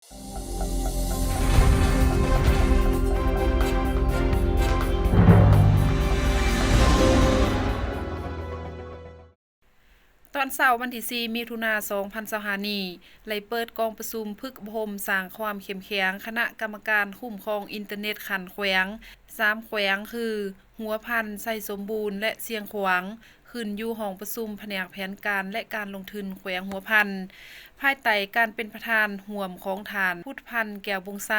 ຕອນເຊົ້າວັນທີສີ່ ມິຖຸນາ ສອງພັນຊາວຫ້ານີ້ ໄດ້ເປີດກອງປະຊຸມຝຶກອົບຮົມສ້າງຄວາມເຂັ້ມແຂງຄະນະກຳມະການຄຸ້ມຄອງອິນເຕີເນັດຂັ້ນແຂວງ ສາມແຂວງ ຄື ຫົວພັນ, ໄຊສົມບູນ ແລະ ຊຽງຂວາງ ຂຶ້ນຢູ່ຫ້ອງປະຊຸມພະແນກແຜນການ ແລະ ການລົງທຶນແຂວງຫົວພັນ ພາຍໃຕ້ການເປັນປະທານຮ່ວມຂອງທ່ານ ພຸດພັນ ແກ້ວວົງໄຊ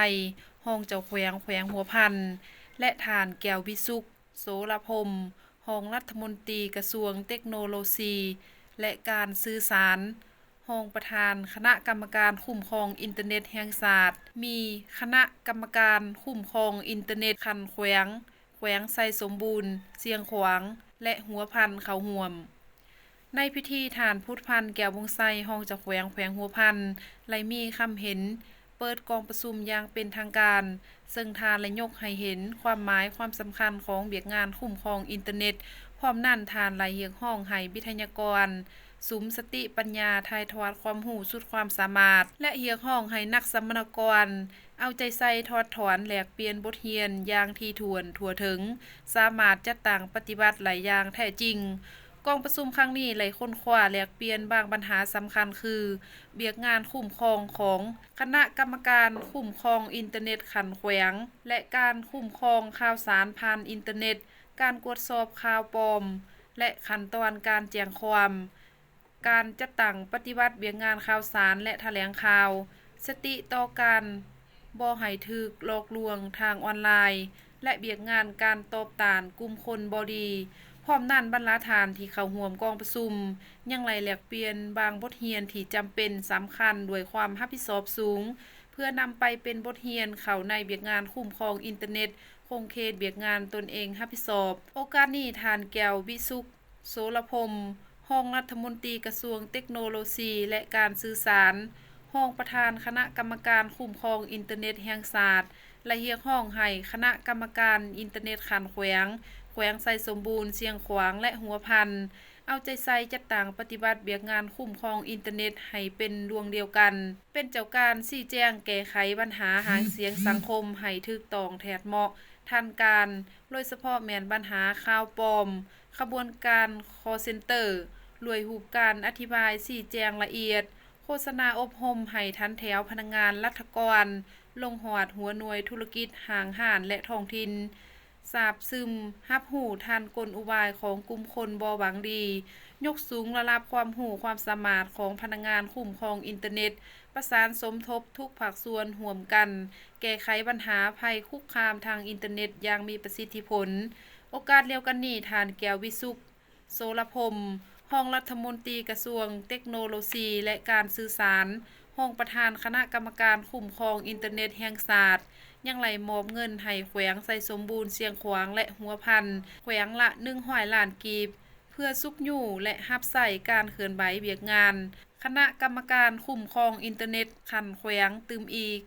ຮອງເຈົ້າແຂວງແຂວງຫົວພັນ ແລະ ທ່ານ ແກ້ວວິສຸກ ໂສລະພົມ ຮອງລັດຖະມົນຕີກະຊວງເຕັກໂນໂລຊີ ແລະ ການສື່ສານ, ຮອງປະທານຄະນະກຳມະການຄຸ້ມຄອງອິນເຕີເນັດແຫ່ງຊາດ, ມີຄະນະກຳມະການຄຸ້ມຄອງອິນເຕີເນັດຂັ້ນແຂວງ, ແຂວງໄຊສົມບູນ, ຊຽງຂວາງ ແລະ ຫົວພັນເຂົ້າຮ່ວມ. ໃນພິທີ, ທ່ານ ພຸດພັນ ແກ້ວວົງໄຊ ຮອງເຈົ້າແຂວງແຂວງຫົວພັນ ໄດ້ມີຄຳເຫັນເປີດກອງປະຊຸມຢ່າງເປັນທາງການ, ເຊິ່ງທ່ານໄດ້ຍົກໃຫ້ເຫັນຄວາມໝາຍຄວາມສຳຄັນຂອງວຽກງານຄຸ້ມຄອງອິນເຕີເນັດ. ພ້ອມນັ້ນ, ທ່ານໄດ້ຮຽກຮ້ອງໃຫ້ວິທະຍາກອນສຸມສະຕິປັນຍາ ຖ່າຍທອດຄວາມຮູ້ສຸດຄວາມສາມາດ ແລະ ຮຽກຮ້ອງໃຫ້ນັກສຳມະນາກອນ ເອົາໃຈໃສ່ຖອດຖອນແລກປ່ຽນບົດຮຽນຢ່າງຖີ່ຖ້ວນທົ່ວເຖິງ, ສາມາດຈັດຕັ້ງປະຕິບັດໄດ້ຢ່າງແທ້ຈິງ. ກອງປະຊຸມຄັ້ງນີ້ໄດ້ຄົ້ນຄວ້າແລກປ່ຽນບາງບັນຫາສຳຄັນຄື ວຽກງານຄຸ້ມຄອງຂອງຄະນະກຳມະການຄຸ້ມຄອງອິນເຕີເນັດຂັ້ນແຂວງ ແລະ ການຄຸ້ມຄອງຂ່າວສານຜ່ານອິນເຕີເນັດ, ການກວດສອບຂ່າວປອມ ແລະ ຂັ້ນຕອນການແຈ້ງຄວາມ. ການຈັດຕັ້ງປະຕິບັດວຽກງານຂ່າວສານ ແລະ ຖະແຫຼງຂ່າວ, ສະຕິຕໍ່ການບໍ່ໃຫ້ຖືກຫຼອກລວງທາງອອນລາຍ ແລະ ວຽກງານການຕອບຕ້ານກຸ່ມຄົນບໍ່ດີ. ພ້ອມນັ້ນ, ບັນດາທ່ານທີ່ເຂົ້າຮ່ວມກອງປະຊຸມ ຍັງໄດ້ແລກປ່ຽນບາງບົດຮຽນທີ່ຈຳເປັນສຳຄັນດ້ວຍຄວາມຮັບຜິດຊອບສູງ, ເພື່ອນຳໄປເປັນບົດຮຽນເຂົ້າໃນວຽກງານຄຸ້ມຄອງອິນເຕີເນັດຂົງເຂດວຽກງານຕົນເອງຮັບຜິດຊອບ. ໂອກາດນີ້, ທ່ານ ແກ້ວວິສຸກ ໂສລະພົມ ຮອງລັດຖະມົນຕີກະຊວງເຕັກໂນໂລຊີ ແລະ ການສື່ສານ, ຮອງປະທານຄະນະກຳມະການຄຸ້ມຄອງອິນເຕີເນັດແຫ່ງຊາດ ໄດ້ຮຽກຮ້ອງໃຫ້ຄະນະກຳມະການອິນເຕີເນັດຂັ້ນແຂວງ, ແຂວງໄຊສົມບູນ, ຊຽງຂວາງ ແລະ ຫົວພັນ ເອົາໃຈໃສ່ຈັດຕັ້ງປະຕິບັດວຽກງານຄຸ້ມຄອງອິນເຕີເນັດໃຫ້ເປັນດວງດຽວກັນ, ເປັນເຈົ້າການຊີ້ແຈງແກ້ໄຂບັນຫາຫາງສຽງສັງຄົມໃຫ້ຖືກຕ້ອງແທດເໝາະ ທັນການ, ໂດຍສະເພາະແມ່ນບັນຫາຂ່າວປອມ, ຂະບວນການຄໍເຊັນເຕີ, ລວຍຮູບການອະທິບາຍຊີ້ແຈງລະອຽດ, ໂຄສະນາອົບຮົມໃຫ້ຖັນແຖວພະນັກງານລັດຖະກອນ, ລົງຮອດຫົວໜ່ວຍທຸລະກິດ, ຫ້າງຮ້ານ ແລະ ທ້ອງຖິ່ນ, ຊາບຊຶມຮັບຮູ້ທັນກົນອຸບາຍຂອງກຸ່ມຄົນບໍ່ຫວັງດີ, ຍົກສູງລະດັບຄວາມຮູ້ຄວາມສາມາດຂອງພະນັກງານຄຸ້ມຄອງອິນເຕີເນັດ, ປະສານສົມທົບທຸກພາກສ່ວນຮ່ວມກັນ ແກ້ໄຂບັນຫາໄພຄຸກຄາມທາງອິນເຕີເນັດຢ່າງມີປະສິດທິຜົນ. ໂອກາດດຽວກັນນີ້, ທ່ານ ແກ້ວວິສຸກ ໂສລະພົມ ຮອງລັດຖະມົນຕີກະຊວງເຕັກໂນໂລຊີ ແລະ ການສື່ສານ, ຮອງປະທານຄະນະກຳມະການຄຸ້ມຄອງອິນເຕີເນັດແຫ່ງຊາດ ຍັງໄດ້ມອບເງິນໃຫ້ແຂວງໄຊສົມບູນ, ຊຽງຂວາງ ແລະ ຫົວພັນ ແຂວງລະ ໜຶ່ງຮ້ອຍລ້ານກີບ ເພື່ອຊຸກຍູ້ ແລະ ຮັບໃຊ້ການເຄື່ອນໄຫວວຽກງານ ຄະນະກຳມະການຄຸ້ມຄອງອິນເຕີເນັດຂັ້ນແຂວງຕື່ມອີກ.